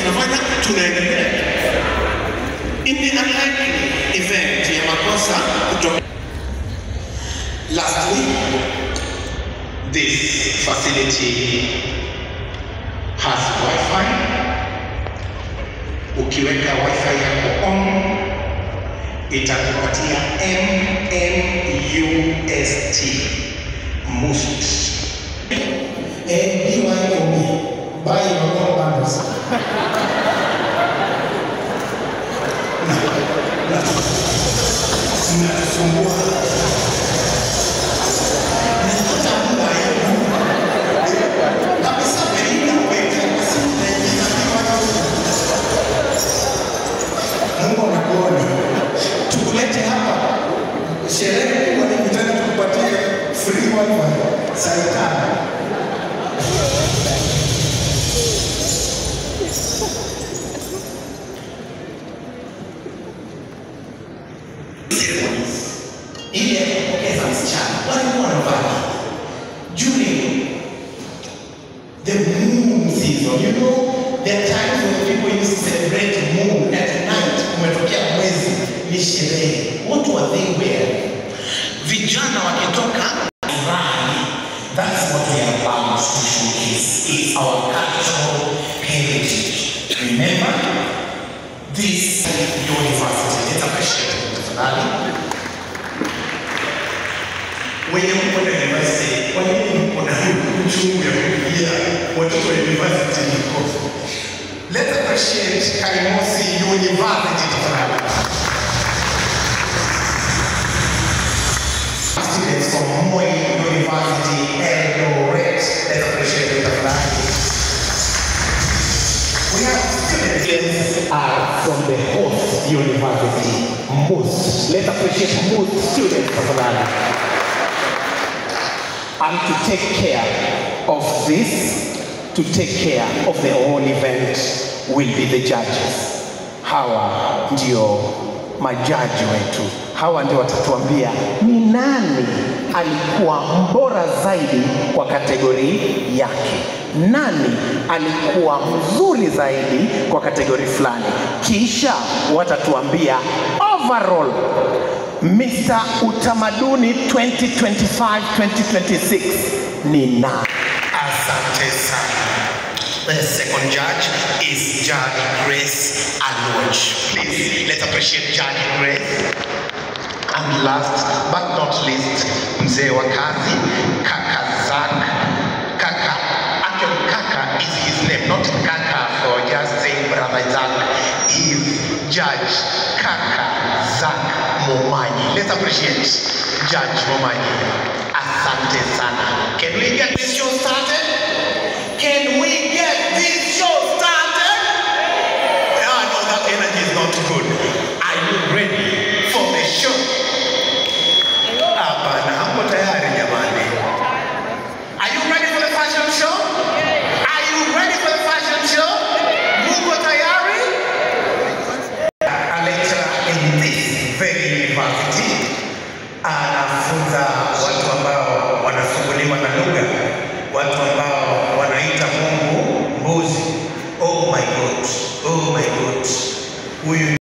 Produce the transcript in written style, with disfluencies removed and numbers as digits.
Tunafanya, tunaendelea. In the unlikely event ya makosa kutoka. Lastly, this facility has Wi-Fi. Ukiweka Wi-Fi yako on, itakupatia MMUST, MUST. BYOB, buy your own bundles. Mnatusumbua. Napata muda yangu. Kabisa Belinda weka kwa simu naingiza BYOB. Mungu anakuona. Tukulete hapa sherehe kubwa ni tena tukupatie free wifi saa 5. Ile ya kupokeza msichana walikuwa wanavaa during the moon season. You know, there are times when people used to celebrate moon at night. Umetokea mwezi, ni sherehe. What were they wearing? Vijana wakitoka rally, that's what we are about to showcase. It's our cultural heritage. Remember this university. Let's appreciate it, tafadhali. Wenye mko na university, kwa nini mko na uchungu ya kupigia watoto wa university mikofi? Let's appreciate Kaimosi University tafadhali. Students from Moi University Eldoret, let's appreciate it tafadhali. We have students are from the host university, MUST. Let's appreciate MUST students tafadhali. And to take care of this, to take care of the whole event will be the judges. Hawa ndio majaji wetu. Hawa ndio watatuambia ni nani alikuwa mbora zaidi kwa kategori yake, nani alikuwa mzuri zaidi kwa kategori fulani. Kisha watatuambia overall Mr. Utamaduni 2025-2026 ni nani. Asante sana. The second judge is Judge Grace Aluoch. Please, let's appreciate Judge Grace. And last but not least, mzee wa kazi, Kaka Zak. Kaka, actually Kaka is his name, not Kaka for just saying Brother Zak. Is Judge Kaka Zak Momanyi. Let's appreciate Judge Momanyi. Asante sana. Can we get this show started? Can we get this show started? Ah, no, that energy is not good. Are you ready for the show? Hapana, hamko tayari jamani. Are you ready for the fashion show? Are you ready for the fashion show? Muko tayari? A lecturer in this very university anafunza watu ambao wanasumbuliwa na lugha, watu ambao wanaita Mungu mbuzi. Oh my God, oh my God. Huyu